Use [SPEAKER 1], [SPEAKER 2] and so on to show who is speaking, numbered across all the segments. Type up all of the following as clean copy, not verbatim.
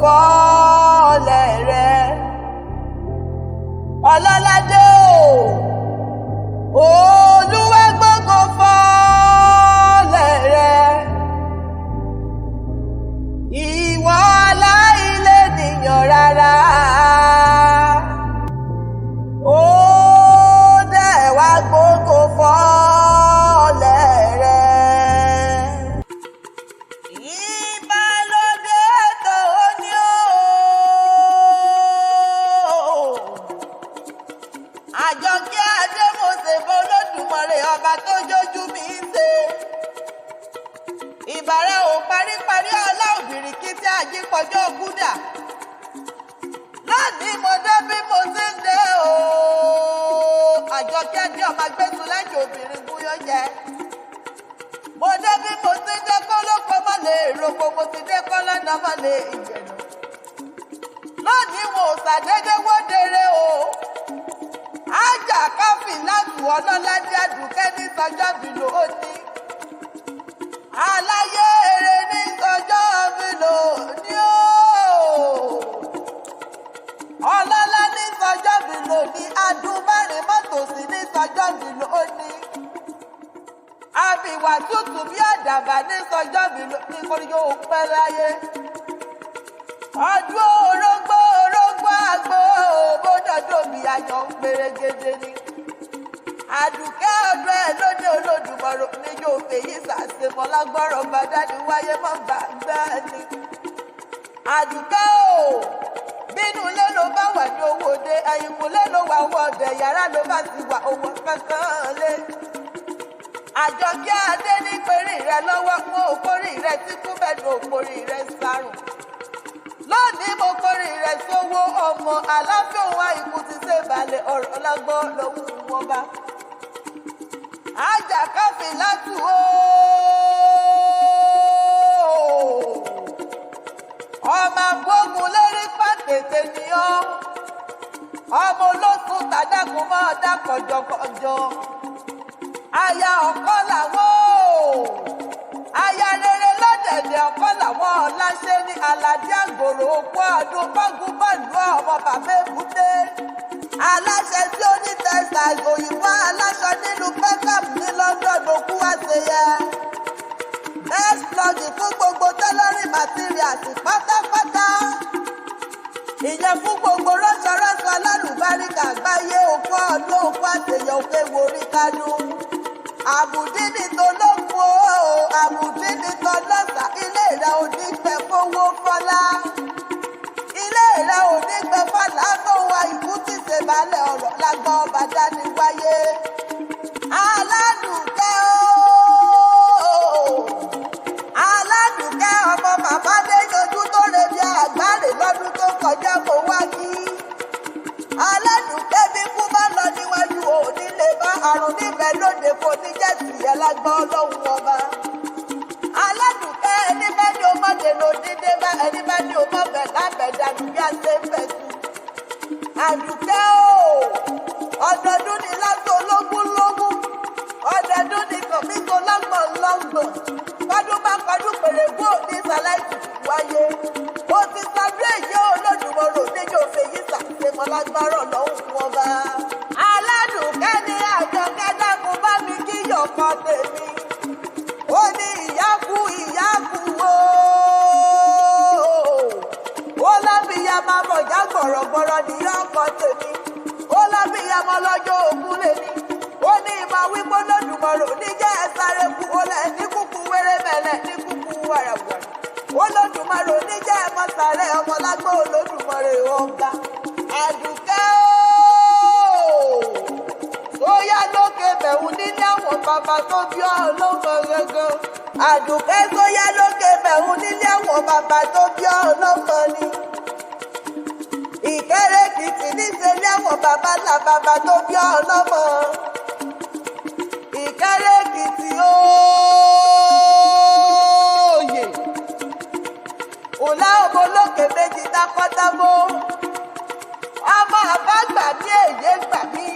[SPEAKER 1] Fọ́lẹ̀ rẹ. Ọlọ́ládé o, Olúwa gbógo fọ́lẹ̀ rẹ. Ìwọ aláìlẹ́nìyàn rárá. Ó dẹ̀ wá gbógo fọ́lẹ̀ rẹ. Ìbálòdé tó ní o. Àjọkẹ́ Adé, mo ṣe bọ́lódùmarè ọba tó jójú mi ṣe. Ìbàrẹ̀ ò paríparí ọlá òbìrìkì tí àjípọ̀jọ́ gúdà. Lónìí mo dé bí mo ṣe ń dé o. Àjọkẹ́ Adé ọmọ agbésùn lẹ́yìn obìnrin gúnyán jẹ. Mo dé bí mo ti dé kólókó má lè roko, mo ti dé kọ́lọ́nà má lè yẹ̀nà. Lónìí wọn ò ṣàdédé wọ́dẹ̀rẹ̀ o. Ájà káfí látù ọlọ́ládé àdùkẹ́ ní sọjọ́ bí ló ní. Aláyé eré ní sọjọ́ bí ló ní o. Ọlọ́lá ní sọjọ́ bí ló ní. Adúmárìn mọ́tòsí ní sọjọ́ bí ló ní. Àbíwá tútù bí àdàbà ní sọjọ́ bí ló ní kórí yóò pẹ́ láyé. Ọdún orógbó orógbó àgbo bódọ́dọ́ bí ayọ̀ ń pèrègede ni. Àdùkẹ́ ọdún ẹ̀ lóde Olódùmarè ní yóò fèyí sàṣemọ́ lágbọ́rọ̀ bàdá ni wáyé mọ́ gbàgbá ni. Àdùkẹ́ o, bínú ilé ló bá wà ní owó dé, ẹ̀yìnkùlé ló wà owó ọ̀dẹ̀, yàrá ló bá ti wà owó kankan lé. Àjọkẹ́ Adé ní perí rẹ lọ́wọ́ mú òkórì rẹ tí kú bẹ́ẹ̀ ní òkórì rẹ sárùn. Lónìí mo kórè rẹ̀ sówó ọmọ àláfíà òun àìkú ti ṣe balẹ̀ ọ̀rọ̀ lágbọ́ lọ́wọ́ wọn bá. Ájà káfí látù ó. Ọmọ agbógun lérí pàtètè ni ọ́. Ọmọ olóṣùn tàdákùn máa dá kọjọkọjọ. Aya ọ̀kọ́ làwọn o. Aya rere lọ́dẹ̀dẹ̀ ọ̀kọ́ làwọn ọ̀láṣẹ́ ní aládé àgòrò òkú ọdún bọ́gùn bọ́ọ̀lù ọmọ bàbá èbúté. Aláṣẹ tí ó ní texas òyìnbó aláṣọ nílùú Peckham ní London òkú àṣeyẹ. Best plug fún gbogbo tailoring materials pátápátá. Ìyẹn fún gbogbo ránṣọránṣọ alálùbáríkà àgbáyé òkú ọdún òkú àṣeyẹ òkè wòrí kánú. Àbùdí ni tolókun o, àbùdí ni tọlọ́sà, ilé rẹ̀ ò ní pẹ́ fowó fọlá. Ilé rẹ̀ ò ní pẹ́ fọlá tó wa ìkú tí ṣe balẹ̀ ọ̀rọ̀ lágbọ́n ọba dání wáyé. Aládùúkẹ́ o, Aládùúkẹ́ ọmọ bàbá dé yanjú tó rẹ̀ bí àgbáre lọ́dún tó kọjá kó wá kí. Aládùúkẹ́ bí kú bá lọ níwájú òní lè bá àrùn níbẹ̀ lóde kò ní jẹ́ tìyẹ́ lágbọ́n ọlọ́run ọba. Aládùúkẹ́ ẹni bá ní o má dènà òdídé bá ẹni bá ní o má bẹ̀ lábẹ̀ dànù bí a ṣe ń bẹ̀ tù. Àdùkẹ́ o, ọdọọdún ni látò lógún lógún, ọdọọdún ni kọ̀míkọ lọ́gbọ̀n lọ́gbọ̀n. Kọ́dún bá kọdún pèrègún òní ìsàlẹ̀ ìtùtù wáyé. Mo ti sọdún èyí Olódùmarè níjó fèyí sàṣemọ́ lágbára ọlọ́run ọba. Aládùúkẹ́ ní Àjọkẹ́ dákun bá mi kíyọ̀ kan tèmi. Ó ní ìyá kú ìyá kú o. Ó lábìyá máa bọ̀já gbọ̀rọ̀gbọ̀rọ̀ níyà ọkọ tèmi. Ó lábìyá mọ́ lọ́jọ́ ògún lèmi. Ó ní ìmọ̀ wípé Olódùmarè níjẹ́ ẹ sáré kú. Ó lẹ̀ ní kúkú wéré mẹ́lẹ̀ ní kúkú wàràwàrà. Olódùmarè níjẹ́ ẹ mọ́ sáré ọmọ lágbó Olódùmarè ọba. Àdùkẹ́ o, ó yá lókè bẹ̀rù nílé àwọn bàbá tó bí ọlọ́mọ gangan. Àdùkẹ́ tó yá lókè bẹ̀rù nílé àwọn bàbá tó bí ọlọ́mọ ni. Ìkéré Èkìtì níṣẹ́ ní àwọn bàbá ńlá bàbá tó bí ọlọ́mọ. Ìkéré Èkìtì òòyè. Òlà ọmọ olókè méjì takọ́tábó. Ọmọ àbágbà ní èyí gbà mí.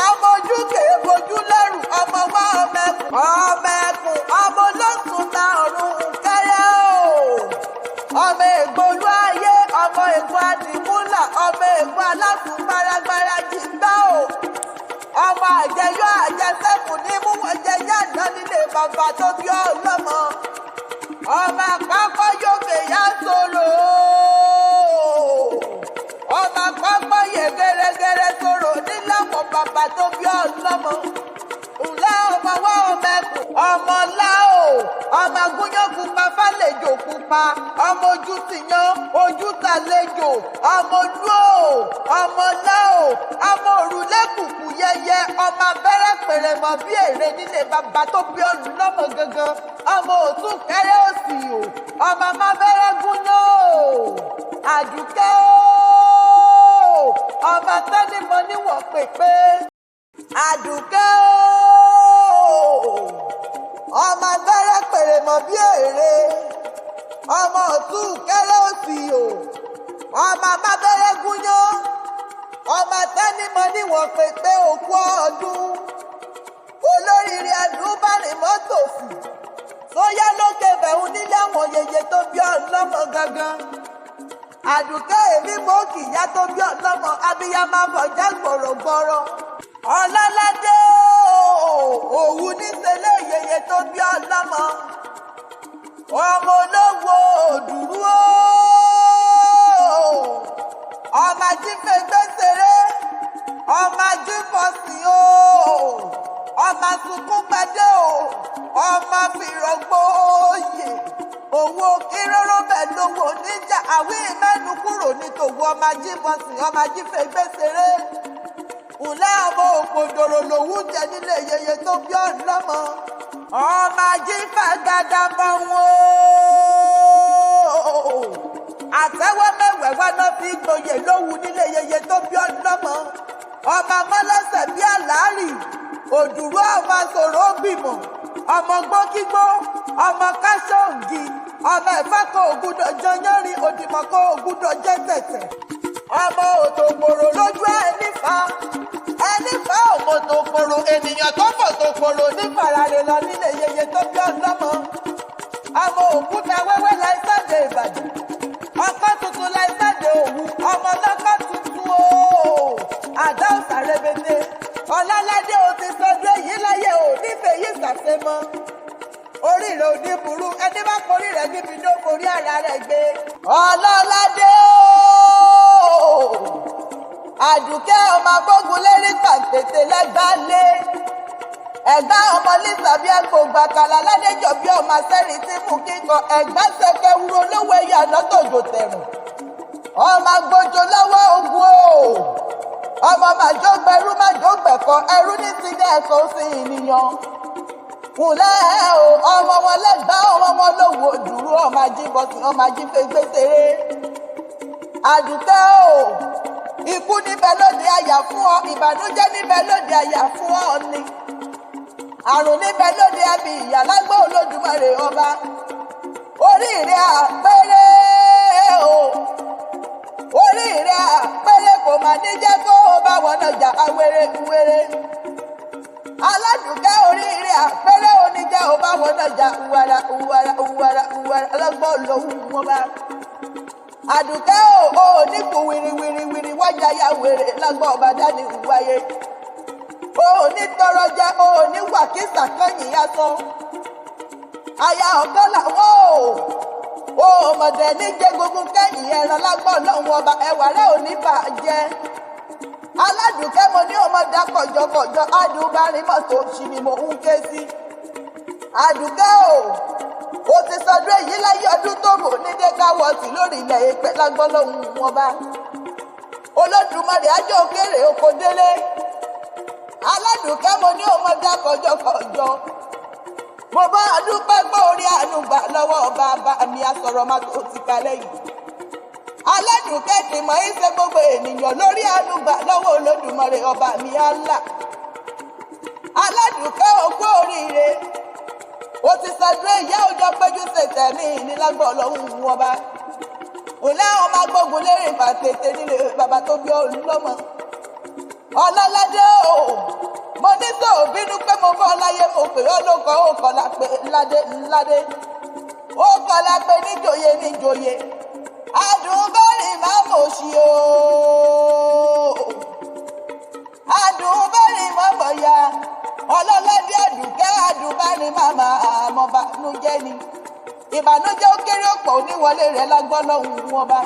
[SPEAKER 1] Ọmọ ojú kèé bojú lẹ́rù, ọmọ wá ọmọ ẹkùn. Ọmọ ẹkùn, ọmọ olóṣùn ta ọ̀run kẹrẹ o. Ọmọ ègbò. Àjẹsẹ́kù ní mú wọn jẹ yànnà nílé bàbá tó bí ọlọ́mọ. Ọmọ àpapọ̀ yóò fèyà sọ̀rọ̀. Ọmọ àpapọ̀ yẹ gẹ́rẹ́gẹ́rẹ́ sọ̀rọ̀ nílàwọ̀ bàbá tó bí ọlọ́mọ. Ǹlẹ́ ọmọ wa ọmọ ẹkùn ọmọ láò ọmọ agúnyán pupa fàlejò pupa ọmọ ojú ti yan ojú ta lejò ọmọ olú o ọmọ láò ọmọ òrùlé kùkù yẹyẹ ọmọ abẹ́rẹ́ pèrèmọ bí èrè nílé bàbá tó bí ọlọ́mọ gangan ọmọ òtún kẹrẹ òsì o ọmọ amábẹ́rẹ́ gúnyán o Àdùkẹ́ o ọmọ tẹ́nimọ̀ níwọ̀n pèpè Àdùkẹ́ o ọmọ abẹ́rẹ́ pèrèmọ̀ bí èrè ọmọ ọ̀tún kẹrẹ òsì o ọmọ amábẹ́rẹ́ gúnyán ọmọ tẹ́nimọ̀ níwọ̀n pèpè òkú ọdún olóríire àdúbárìn mọ́tò sí sóyá lókè bẹ̀rù nílé àwọn yèyé tó bí ọlọ́mọ gangan. Àdùkẹ́ èmi mọ́ kìyà tó bí ọlọ́mọ abiyamọ afọ̀já gbọ̀rọ̀gbọ̀rọ̀. Ọlọ́ládé òwú níṣẹ́lẹ̀ yèyé tó bí ọlọ́mọ. Ọmọ olówó òdùrú ọmọ ajífẹ́gbẹ́sẹ̀rẹ́ ọmọ ajífọ̀sìn ọmọ sunkún gbadé o ọmọ fìrọ̀gbọ́ òye òwò kíróró bẹ́ẹ̀ lówó níjà àwí mẹ́nu kúrò ní tòwú ọmọ ajífọ̀sìn ọmọ ajífẹ́gbẹ́sẹ̀rẹ́ ǹlẹ́ ọmọ òpòdòrò lòwú jẹ nílé yeye tó bí ọlọ́mọ ọmọ ajífàgàdà mọ́ wọn àtẹ́wọ́ mẹ́wẹ̀ẹ́wá náà fi gboyè lówù nílé yeye tó bí ọlọ́mọ ọmọ mọ́lẹ́sẹ̀ bí àlárì òdùrú ọmọ sọ̀rọ̀ gbìmọ̀ ọmọ gbókígbó ọmọ káṣọ́ǹgì ọmọ ẹ̀fọ́ kò gbúdọ̀ jọyánrin òdìmọ̀ kò gbúdọ̀ jẹ́ tẹ̀tẹ̀ ọmọ òtòkòrò lójú ẹni fa ẹni fa òmòtòkòrò ènìyàn tó fòtòkòrò nífarare lọ nílé yeye tó bí ọlọ́mọ ọmọ òkúta wẹ́wẹ́ láì sáde Ìbàdàn ọkọ tuntun láì sáde Òwu ọmọ lọ́kọ́ tuntun o àdá òsà rebete Ọlọ́ládé o ti sọdún èyí láyé o nífẹ̀ẹ́ yìí sàṣemọ́ orí rẹ̀ ò ní burú ẹni bá forí rẹ̀ níbi ló forí ara rẹ̀ gbé. Ọlọ́ládé o Àdùkẹ́ ọmọ agbógun lérí pàǹtẹ̀tẹ̀ lẹ́gbàá-lé ẹ̀gbá ọmọ lisa bí agbóògbà kàlà ládéjọ bí ọmọ asẹ́rìn tí mú kíkọ ẹ̀gbá sẹ́kẹ̀ wúro lówó ẹ̀yà lọ́tọ̀jọ̀ tẹ̀rùn ọmọ agbójo lọ́wọ́ ogun o ọmọ màjọgbẹrú màjọgbẹ̀kọ ẹrú ní sílẹ̀ ẹ̀kọ́ sí ìnìyàn kùlẹ̀ o ọmọ wọn lẹ́gbàá ọmọ wọn lówó dúró ọmọ ajíbọ̀sìn ọmọ ajífẹ́gbẹ́sẹ̀rẹ́ Àdùkẹ́ o ikú níbẹ̀ lóde àyà fún ọ ìbànújẹ́ níbẹ̀ lóde àyà fún ọ ni àrùn níbẹ̀ lóde àbí ìyàlágbó Olódùmarè ọba orí rẹ̀ àpẹẹrẹ o orí rẹ̀ àpẹẹrẹ kò má ní jẹ́ kó o bá wọn náà jà awere were Aládùúkẹ́ orí rẹ̀ àpẹẹrẹ oníjẹ́ o bá wọn náà jà wàrà wàrà wàrà wàrà ọlọ́gbọ́n lòún wọn bá. Àdùkẹ́ o ò ní kú wìrìwìrìwìrì wájà ya wèrè lágbọ́n ọba dání wáyé o ò ní tọrọ jẹ o ò ní wàkísà kányìn aṣọ aya ọ̀kan làwọn o ò mọ̀dẹ̀ ní jẹ gbogbo kẹ́yìn ẹran lágbọ́n lọ́hùn ọba ẹwà rẹ ò ní bàjẹ́. Aládùúkẹ́ mo ní ọmọ dá kọjọkọjọ adùnbárin mọ́tò ṣì ni mò ń ké sí. Àdùkẹ́ o o ti sọdún èyí láyé ọdún tó bò ní dékáwọ́ọ̀tì lórí ilẹ̀ èpè lágbọ́n lọ́hùn ọba Olódùmarè ajọ́ òkèrè oko délé. Aládùúkẹ́ mo ní ọmọ dá kọjọkọjọ mo bá dúpẹ́ gbọ́ orí àánú gbà lọ́wọ́ bàbá mi asọ̀rọ̀ má tó ti kalẹ̀ yìí. Aládùúkẹ́ kì mọ̀ í ṣe gbogbo ènìyàn lórí àánú gbà lọ́wọ́ Olódùmarè ọba mi Allah. Aládùúkẹ́ òkú oríire o ti sọdún ìyá òjò péjú ṣètẹ̀ mí nílágbọ́ ọlọ́run ọba. Òlẹ́ ọmọ agbógun lérè fàtètè nílé bàbá tó bí ọlọ́mọ. Ọlọ́ládé o mo ní tó o bínú pé mo bọ́ láyé mo pè ọ́ ló kọ́ ó kọ́lá pé ládé ládé ó kọ́lá pé níjòyè níjòyè adùnbẹ́rìn má mò ṣí o adùnbẹ́rìn má mọ̀ ya. Ọba nújẹ́ ni ìbànújẹ́ ó kéré ọ̀pọ̀ oníwọlé rẹ̀ lágbọ́ lọ́hùn wọn bá.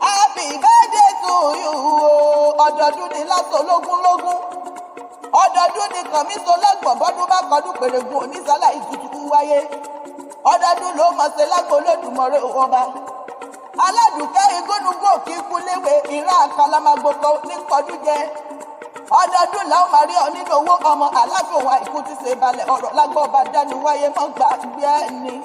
[SPEAKER 1] Happy birthday to you o. Ọdọọdún ni lásán lógún lógún, ọdọọdún ni kànmí so lọ́gbọ̀n, bọ́dún bá kọdún pèrègùn onísàlà ìtutù wáyé. Ọdọọdún ló mọ̀ ṣe lágbo Olódùmarè ọba. Aládùúkẹ́ igúnnugún òkì ikú léwe ìran àkàlàmàgbò kan ní kọdún jẹ. Ọdọọdún làwọn máa rí ọ nínú owó, ọmọ, àláfíà òun àìkú ti ṣe balẹ̀ ọ̀rọ̀ lágbọ́ ọba dání wáyé mọ́ gbàgbé ẹni.